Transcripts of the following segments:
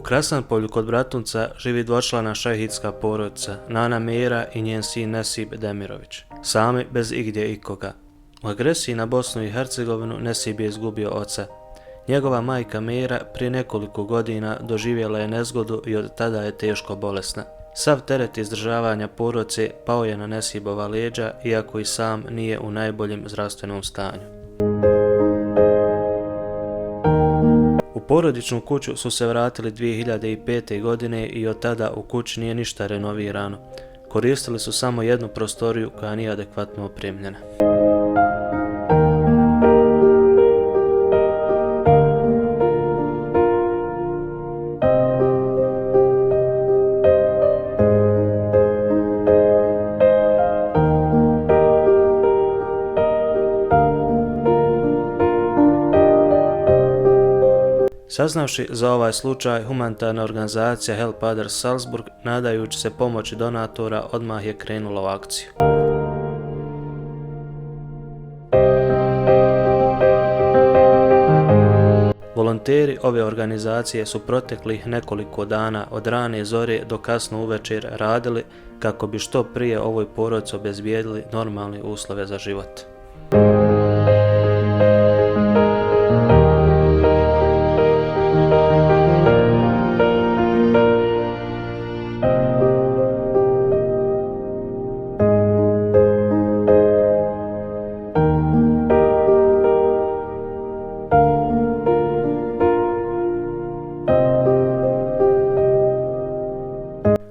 Krasanpolju kod Bratunca živi dvočlana šehidska porodica, Nana Mira i njen sin Nesib Demirović, sami bez igdje ikoga. U agresiji na Bosnu i Hercegovinu Nesib je izgubio oca. Njegova majka Mira prije nekoliko godina doživjela je nezgodu i od tada je teško bolesna. Sav teret izdržavanja porodice pao je na Nesibova leđa, iako i sam nije u najboljem zdravstvenom stanju. U porodičnu kuću su se vratili 2005. godine i od tada u kući nije ništa renovirano. Koristili su samo jednu prostoriju koja nije adekvatno opremljena. Saznavši za ovaj slučaj, humanitarna organizacija Help Others Salzburg, nadajući se pomoći donatora, odmah je krenula u akciju. Volonteri ove organizacije su proteklih nekoliko dana od rane zore do kasno uvečer radili kako bi što prije ovoj porodici obezbijedili normalne uslove za život.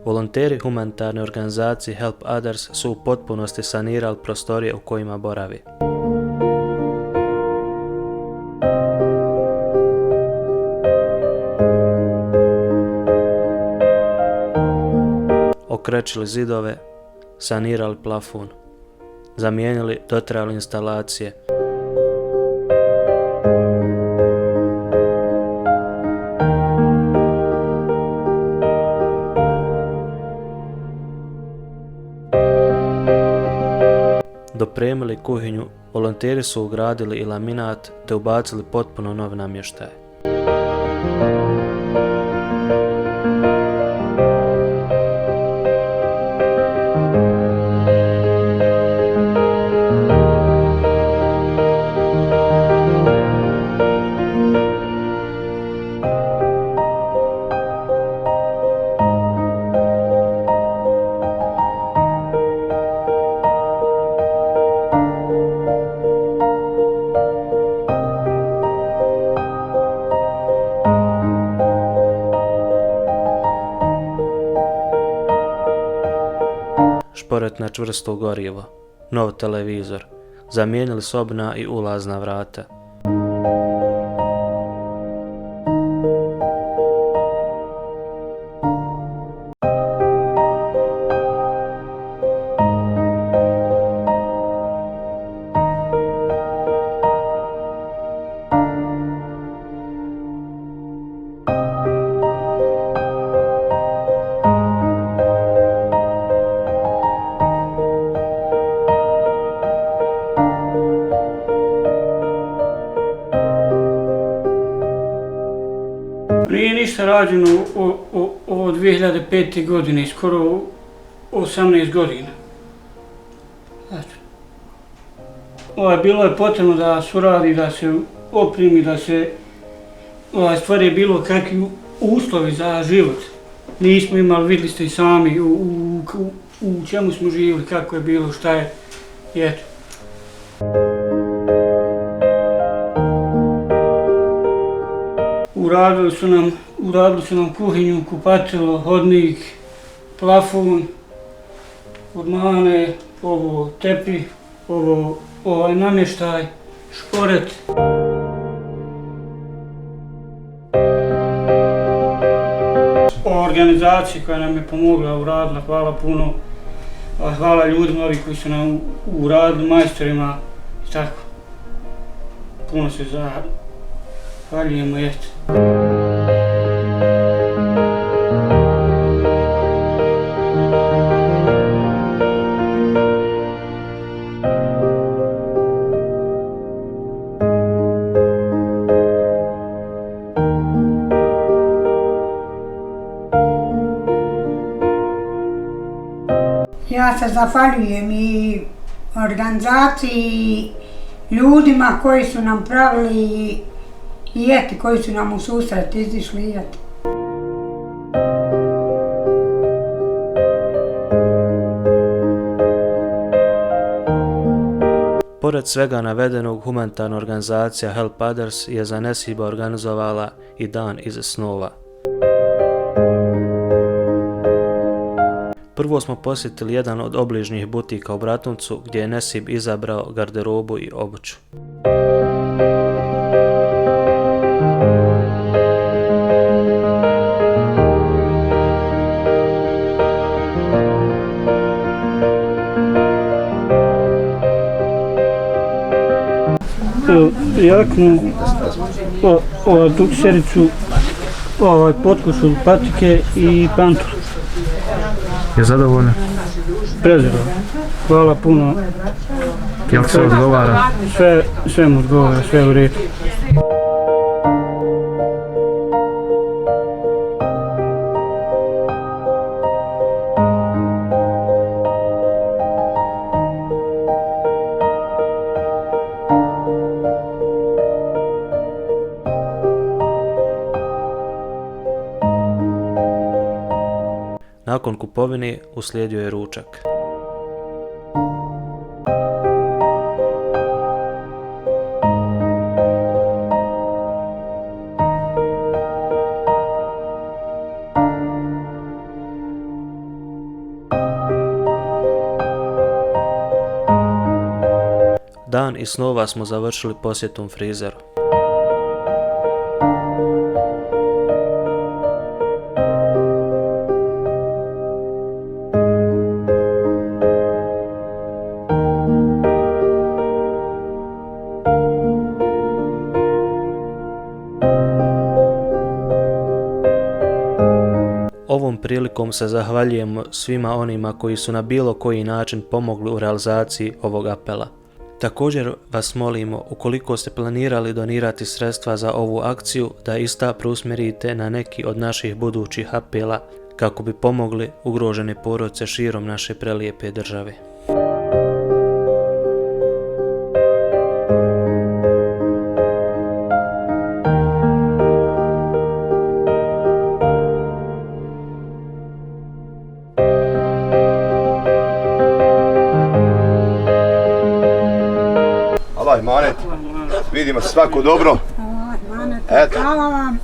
Volonteri humanitarne organizacije Help Others su u potpunosti sanirali prostorije u kojima boravi. Okrečili zidove, sanirali plafon, zamijenili dotrajale instalacije. Dopremili kuhinju, volonteri su ugradili i laminat te ubacili potpuno nov namještaj. Šporet na čvrsto gorivo, nov televizor, zamijenili sobna i ulazna vrata. Nije ništa rađeno od 2005. godine, skoro 18 godina. Bilo je potrebno da se uradi, da se opremi, da se stvari bilo kakvi uslovi za život. Nismo imali, vidjeli ste i sami u čemu smo živjeli, kako je bilo, šta je, i eto. Uradili su nam kuhinju, kupatilo, hodnik, plafon, ormane, ovo tepi, ovaj namještaj, šporet. Organizaciji koja nam je pomogla, uradila, hvala puno. Hvala ljudima ovi koji su nam uradili, majstorima i tako. Puno se zahvaljujemo, jeste. Ja se zahvaljujem i organizaciji i ljudima koji su nam pravili i eti koji su nam u susret izišli i eti. Pored svega navedenog, humanitarna organizacija Help Others je za Nesiba organizovala i dan iz snova. Prvo smo posjetili jedan od obližnjih butika u Bratuncu gdje je Nesib izabrao garderobu i obuću. Jaknu, duksericu, potkošulj, patike i pantur. Je zadovoljno? Prezadovoljno. Hvala puno. Jel se odgovara? Sve mu odgovara, sve u redu. Nakon kupovine uslijedio je ručak. Dan iz snova smo završili posjetom frizeru. Ovom prilikom se zahvaljujemo svima onima koji su na bilo koji način pomogli u realizaciji ovog apela. Također vas molimo, ukoliko ste planirali donirati sredstva za ovu akciju, da ista preusmjerite na neki od naših budućih apela kako bi pomogli ugrožene porodice širom naše prelijepe države. Allah imanet, vidimo se svako dobro. Eto. Hvala vam.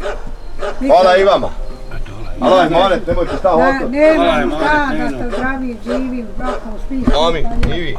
Hvala i vama. Allah imanet, nemojte šta hoćati. Nemam šta, da ste zdravi, živi, brakom, svi. Amin, i vi.